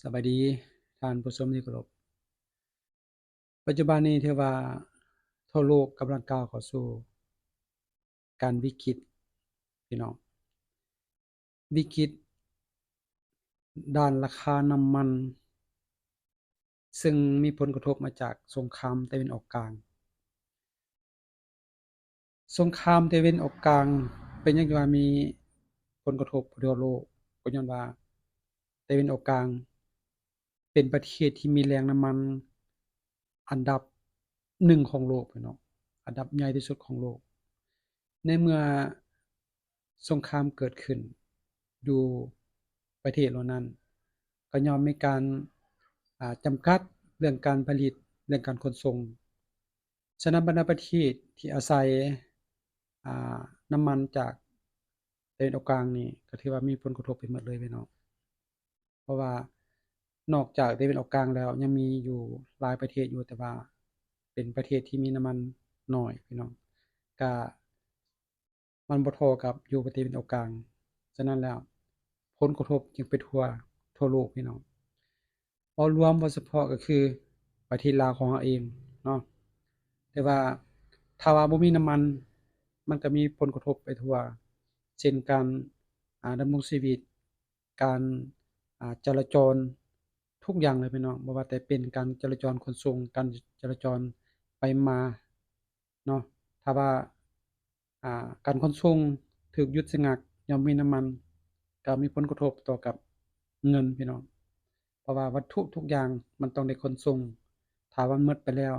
ສະບາຍດີທ່ານຜູ້ຊົມທີ່ເຄົາລົບ. ປັດຈຸບັນນີ້ຖືວ່າທົ່ວໂລກກຳລັງກ້າວເຂົ້າສູ່ການວິກິດພີ່ນ້ອງ, ວິກິດດ້ານລາຄານ້ຳມັນ ເຊິ່ງມີຜົນກະທົບມາຈາກສົງຄາມຕາເວັນອອກກາງ. ສົງຄາມຕາເວັນອອກກາງ ເປັນຫຍັງຈຶ່ງວ່າມີຜົນກະທົບທົ່ວໂລກ? ກໍຍ້ອນວ່າຕາເວັນອອກກາງເປັນປະເທດທີ່ມີແຫຼ່ງນ້ຳມັນອັນດັບໜຶ່ງຂອງໂລກພີ່ນ້ອງ, ອັນດັບໃຫຍ່ທີ່ສຸດຂອງໂລກ. ໃນເມື່ອສົງຄາມເກີດຂຶ້ນຢູ່ປະເທດເຫຼົ່ານັ້ນ ກໍຍ່ອມມີການ ອ່າ ຈຳກັດເລື່ອງການຜະລິດ, ເລື່ອງການຂົນສົ່ງ. ສະນັ້ນ ບັນດາປະເທດທີ່ອາໄສ ອ່າ ນ້ຳມັນຈາກຕາເວັນອອກກາງນີ້ ກໍຖືວ່າມີຜົນກະທົບໄປໝົດເລີຍພີ່ນ້ອງ, ເພາະວ່ານອກຈາກຕາເວັນອອກກາງແລ້ວ ຍັງມີຢູ່ຫຼາຍປະເທດຢູ່ ແຕ່ວ່າເປັນປະເທດທີ່ມີນ້ຳມັນໜ້ອຍພີ່ນ້ອງ, ກະ ມັນບໍ່ທໍ່ກັບຢູ່ປະເທດຕາເວັນອອກກາງ. ສະນັ້ນແລ້ວ ຜົນກະທົບຈຶ່ງໄປທົ່ວ ທົ່ວໂລກພີ່ນ້ອງ. ເວົ້າລວມ ເວົ້າສະເພາະກໍຄືປະເທດລາວຂອງເຮົາເອງເນາະ, ແຕ່ວ່າຖ້າວ່າບໍ່ມີນ້ຳມັນ ມັນກໍມີຜົນກະທົບໄປທົ່ວ ເຊັ່ນ ການ ອ່າ ດຳລົງຊີວິດ, ການ ອ່າ ຈະລາຈອນ ທຸກຢ່າງເລີຍພີ່ນ້ອງ, ບໍ່ວ່າແຕ່ເປັນການຈະລາຈອນຂົນສົ່ງ, ການຈະລາຈອນໄປມາເນາະ. ຖ້າວ່າ ອ່າ ການຂົນສົ່ງຖືກຢຸດຊະງັກ ຍ້ອນບໍ່ມີນ້ຳມັນ ກໍມີຜົນກະທົບຕໍ່ກັບເງິນພີ່ນ້ອງ, ເພາະວ່າວັດຖຸທຸກຢ່າງມັນຕ້ອງໄດ້ຂົນສົ່ງ. ຖ້າວ່າມັນໝົດໄປແລ້ວ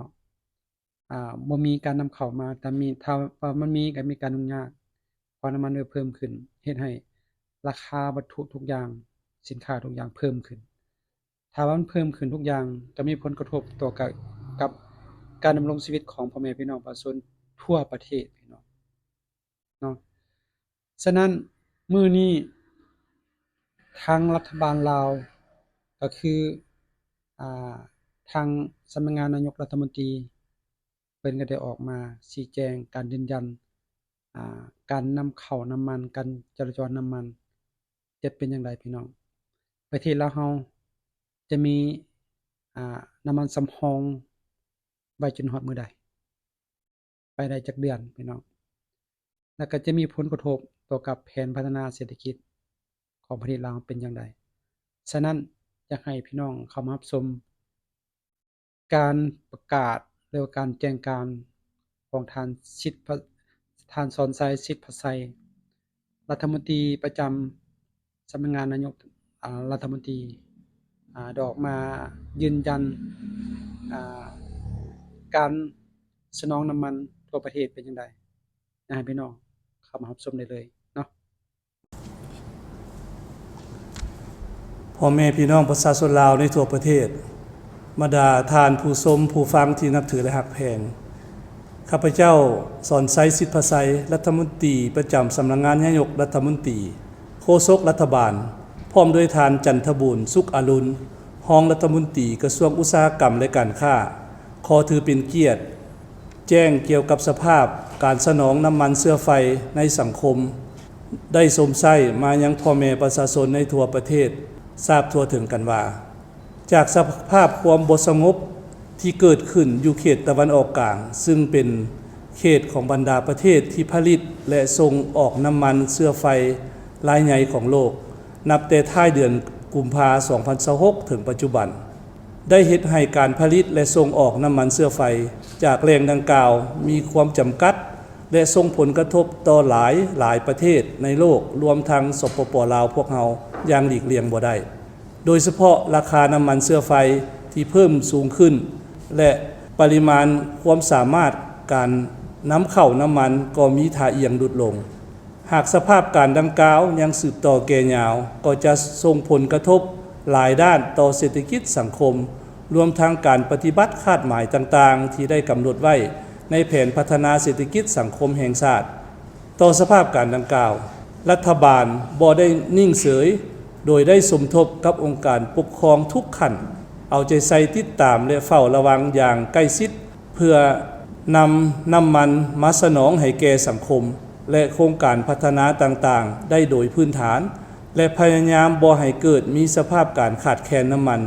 ອ່າ ບໍ່ມີການນຳເຂົ້າມາ, ຖ້າມີ ຖ້າວ່າມັນມີກໍມີການຫຍຸ້ງຍາກ, ເພາະນ້ຳມັນເພີ່ມຂຶ້ນ ເຮັດໃຫ້ລາຄາວັດຖຸທຸກຢ່າງ, ສິນຄ້າທຸກຢ່າງເພີ່ມຂຶ້ນ. ຖ້າວ່າມັນເພີ່ມຂຶ້ນທຸກຢ່າງ ກໍມີຜົນກະທົບຕໍ່ກະ ກັບການດຳລົງຊີວິດຂອງພໍ່ແມ່ພີ່ນ້ອງປະຊາຊົນທົ່ວປະເທດພີ່ນ້ອງເນາະ. ສະນັ້ນ ມື້ນີ້ທາງລັດຖະບານລາວ ກໍຄື ອ່າ ທາງສຳນັກງານນາຍົກລັດຖະມົນຕີ ເພິ່ນກໍໄດ້ອອກມາຊີ້ແຈງການຢືນຢັນ ອ່າ ການນຳເຂົ້ານ້ຳມັນ, ການຈະລາຈອນນ້ຳມັນ ຈະເປັນຢ່າງໃດພີ່ນ້ອງ. ປະເທດລາວເຮົາຈະມີ ອ່າ ນ້ຳມັນສຳຮອງໄວ້ຈົນຮອດມື້ໃດ? ໄປໄດ້ຈັກເດືອນພີ່ນ້ອງ, ແລ້ວກໍຈະມີຜົນກະທົບຕໍ່ກັບແຜນພັດທະນາເສດຖະກິດຂອງປະເທດລາວເປັນຢ່າງໃດ. ສະນັ້ນ ຢາກໃຫ້ພີ່ນ້ອງເຂົ້າມາຮັບຊົມການປະກາດ ຫຼືວ່າການແຈ້ງການຂອງທ່ານສິດພະ ທ່ານ ສອນໄຊ ສິດພະໄຊ ລັດຖະມົນຕີປະຈຳສຳນັກງານນາຍົກ ອ່າ ລັດຖະມົນຕີ ອ່າ ໄດ້ອອກມາຢືນຢັນ ອ່າ ການສະໜອງນ້ຳມັນທົ່ວປະເທດເປັນຈັ່ງໃດ. ຢາກໃຫ້ພີ່ນ້ອງເຂົ້າມາຮັບຊົມໄດ້ເລີຍເນາະ. ພໍ່ແມ່ພີ່ນ້ອງປະຊາຊົນລາວໃນທົ່ວປະເທດ, ບັນດາທ່ານຜູ້ຊົມຜູ້ຟັງທີ່ນັບຖື ແລະ ຮັກແພງ, ຂ້າພະເຈົ້າ ສອນໄຊ ສິດພະໄຊ ລັດຖະມົນຕີປະຈຳສຳນັກງານນາຍົກລັດຖະມົນຕີ, ໂຄສົກລັດຖະບານ, ພ້ອມດ້ວຍທ່ານ ຈັນທະບູນ ສຸກອາລຸນ ຮອງລັດຖະມົນຕີກະຊວງອຸດສາຫະກຳ ແລະ ການຄ້າ, ຂໍຖືເປັນກຽດແຈ້ງກ່ຽວກັບສະພາບການສະໜອງນ້ຳມັນເຊື້ອໄຟໃນສັງຄົມ ໄດ້ຊົມໃຊ້ມາຍັງພໍ່ແມ່ປະຊາຊົນໃນທົ່ວປະເທດຊາບທົ່ວເຖິງກັນວ່າ, ຈາກສະພາບຄວາມບໍ່ສະຫງົບທີ່ເກີດຂຶ້ນຢູ່ເຂດຕາເວັນອອກກາງ, ຊຶ່ງເປັນເຂດຂອງບັນດາປະເທດທີ່ຜະລິດ ແລະ ສົ່ງອອກນ້ຳມັນເຊື້ອໄຟລາຍໃຫຍ່ຂອງໂລກ, ນັບແຕ່ທ້າຍເດືອນກຸມພາ ສອງພັນຊາວຫົກ ເຖິງປັດຈຸບັນ, ໄດ້ເຮັດໃຫ້ການຜະລິດ ແລະ ສົ່ງອອກນ້ຳມັນເຊື້ອໄຟຈາກແຫຼ່ງດັ່ງກ່າວມີຄວາມຈຳກັດ ແລະ ສົ່ງຜົນກະທົບຕໍ່ຫຼາຍ, ຫຼາຍປະເທດໃນໂລກ, ລວມທັງ ສປປ ລາວ ພວກເຮົາຢ່າງຫຼີກລ່ຽງບໍ່ໄດ້. ໂດຍສະເພາະລາຄານ້ຳມັນເຊື້ອໄຟທີ່ເພີ່ມສູງຂຶ້ນ ແລະ ປະລິມານຄວາມສາມາດການນຳເຂົ້ານ້ຳມັນກໍມີທ່າອ່ຽງຫຼຸດລົງ. ຫາກສະພາບການດັ່ງກ່າວຍັງສືບຕໍ່ແກ່ຍາວ, ກໍຈະສົ່ງຜົນກະທົບຫຼາຍດ້ານຕໍ່ເສດຖະກິດສັງຄົມ, ລວມທັງການປະຕິບັດຄາດໝາຍຕ່າງໆທີ່ໄດ້ກຳນົດໄວ້ໃນແຜນພັດທະນາເສດຖະກິດສັງຄົມແຫ່ງຊາດ. ຕໍ່ສະພາບການດັ່ງກ່າວ, ລັດຖະບານບໍ່ໄດ້ນິ່ງເສີຍ, ໂດຍໄດ້ສົມທົບກັບອົງການປົກຄອງທຸກຂັ້ນ, ເອົາໃຈໃສ່ຕິດຕາມ ແລະ ເຝົ້າລະວັງຢ່າງໃກ້ຊິດ ເພື່ອນຳນ້ຳມັນມາສະໜອງໃຫ້ແກ່ສັງຄົມ ແລະ ໂຄງການພັດທະນາຕ່າງໆໄດ້ໂດຍພື້ນຖານ, ແລະ ພະຍາຍາມບໍ່ໃຫ້ເກີດມີສະພາບການຂາດແຄນນ້ຳມັນ.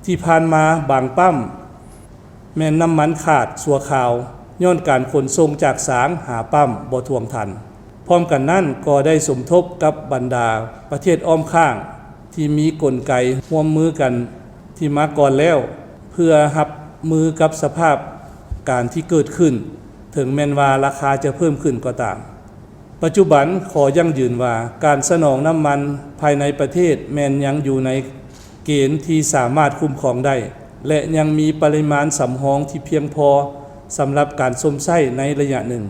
ທີ່ຜ່ານມາບາງປ້ຳແມ່ນນ້ຳມັນຂາດຊົ່ວຄາວ ຍ້ອນການຂົນສົ່ງຈາກສາງຫາປ້ຳບໍ່ທ່ວງທັນ. ພ້ອມກັນນັ້ນກໍໄດ້ສົມທົບກັບບັນດາປະເທດອ້ອມຂ້າງທີ່ມີກົນໄກຮ່ວມມືກັນທີ່ມາກ່ອນແລ້ວ ເພື່ອຮັບມືກັບສະພາບການທີ່ເກີດຂຶ້ນ ເຖິງແມ່ນວ່າລາຄາຈະເພີ່ມຂຶ້ນກໍຕາມ. ປັດຈຸບັນຂໍຢັ້ງຢືນວ່າ ການສະໜອງນ້ຳມັນພາຍໃນປະເທດແມ່ນຍັງຢູ່ໃນເກນທີ່ສາມາດຄຸ້ມຄອງໄດ້ ແລະ ຍັງມີປະລິມານສຳຮອງທີ່ພຽງພໍສຳລັບການຊົມໃຊ້ໃນໄລຍະໜຶ່ງ.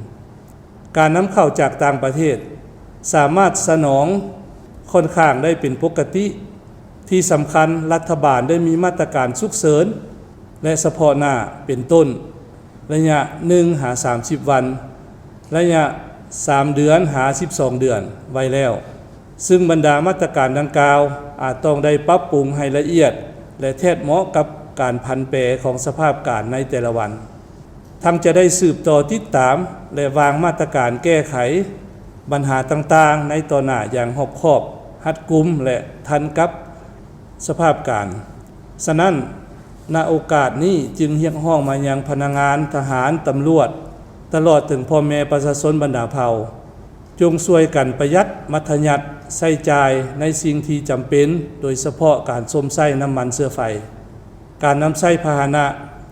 ການນຳເຂົ້າຈາກຕ່າງປະເທດສາມາດສະໜອງຂ້ອນຂ້າງໄດ້ເປັນປົກກະຕິ. ທີ່ສຳຄັນ, ລັດຖະບານໄດ້ມີມາດຕະການສຸກເສີນ ແລະ ສະເພາະໜ້າ ເປັນຕົ້ນ ໄລຍະໜຶ່ງຫາສາມສິບວັນ, ໄລຍະສາມເດືອນຫາສິບສອງເດືອນໄວ້ແລ້ວ, ຊຶ່ງບັນດາມາດຕະການດັ່ງກ່າວອາດຕ້ອງໄດ້ປັບປຸງໃຫ້ລະອຽດ ແລະ ແທດເໝາະກັບການຜັນແປຂອງສະພາບການໃນແຕ່ລະວັນ. ທັງຈະໄດ້ສືບຕໍ່ຕິດຕາມ ແລະ ວາງມາດຕະການແກ້ໄຂບັນຫາຕ່າງໆໃນຕໍ່ໜ້າຢ່າງຮອບຄອບ, ຮັດກຸມ ແລະ ທັນກັບສະພາບການ. ສະນັ້ນ, ນະໂອກາດນີ້ຈຶ່ງຮຽກຮ້ອງມາຍັງພະນັກງານທະຫານ, ຕຳຫຼວດ, ຕະຫຼອດເຖິງພໍ່ແມ່ປະຊາຊົນບັນດາເຜົ່າ, ຈົ່ງຊ່ວຍກັນປະຢັດ, ມັດທະຍັດ, ໃຊ້ຈ່າຍໃນສິ່ງທີ່ຈຳເປັນ, ໂດຍສະເພາະການຊົມໃຊ້ນ້ຳມັນເຊື້ອໄຟ. ການນຳໃຊ້ພາຫະນະ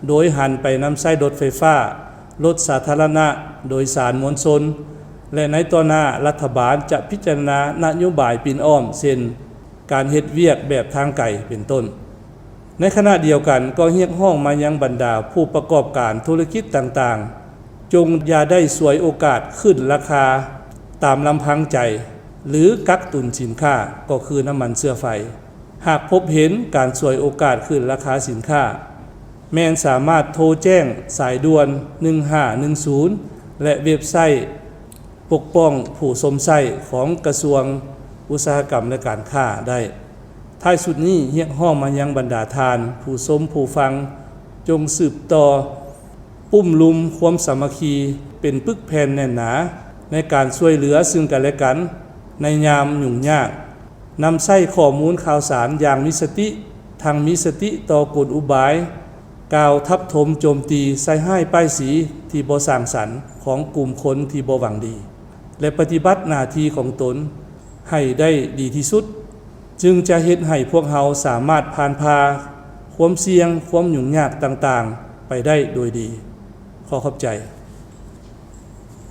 ໂດຍຫັນໄປນຳໃຊ້ລົດໄຟຟ້າ, ລົດສາທາລະນະໂດຍສານມວນຊົນ ແລະ ໃນຕໍ່ໜ້າ ລັດຖະບານຈະພິຈາລະນານະໂຍບາຍປິ່ນອ້ອມ ເຊັ່ນ ການເຮັດວຽກແບບທາງໄກ ເປັນຕົ້ນ. ໃນຂະນະດຽວກັນກໍຮຽກຮ້ອງມາຍັງບັນດາຜູ້ປະກອບການທຸລະກິດຕ່າງໆ, ຈົ່ງຢ່າໄດ້ສວຍໂອກາດຂຶ້ນລາຄາຕາມລຳພັງໃຈ ຫຼື ກັກຕຸນສິນຄ້າ ກໍຄືນ້ຳມັນເຊື້ອໄຟ. ຫາກພົບເຫັນການສວຍໂອກາດຂຶ້ນລາຄາສິນຄ້າ, ແມ່ນສາມາດໂທແຈ້ງສາຍດ່ວນໜຶ່ງຫ້າໜຶ່ງສູນ ແລະ ເວັບໄຊປົກປ້ອງຜູ້ຊົມໃຊ້ຂອງກະຊວງອຸດສາຫະກຳ ແລະ ການຄ້າໄດ້. ທ້າຍສຸດນີ້, ຮຽກຮ້ອງມາຍັງບັນດາທ່ານຜູ້ຊົມຜູ້ຟັງ, ຈົ່ງສືບຕໍ່ປຸ້ມລຸມຄວາມສາມັກຄີເປັນປຶກແຜ່ນແໜ້ນໜາ ໃນການຊ່ວຍເຫຼືອຊຶ່ງກັນແລະກັນໃນຍາມຫຍຸ້ງຍາກ. ນຳໃຊ້ຂໍ້ມູນຂ່າວສານຢ່າງມີສະຕິ, ທັງມີສະຕິຕໍ່ກົນອຸບາຍ ກ່າວທັບຖົມໂຈມຕີໃສ່ຮ້າຍປ້າຍສີທີ່ບໍ່ສ້າງສັນຂອງກຸ່ມຄົນທີ່ບໍ່ຫວັງດີ ແລະ ປະຕິບັດໜ້າທີ່ຂອງຕົນໃຫ້ໄດ້ດີທີ່ສຸດ, ຈຶ່ງຈະເຮັດໃຫ້ພວກເຮົາສາມາດຜ່ານຜ່າຄວາມສ່ຽງ, ຄວາມຫຍຸ້ງຍາກຕ່າງໆໄປໄດ້ໂດຍດີ. ຂໍຂອບໃຈ.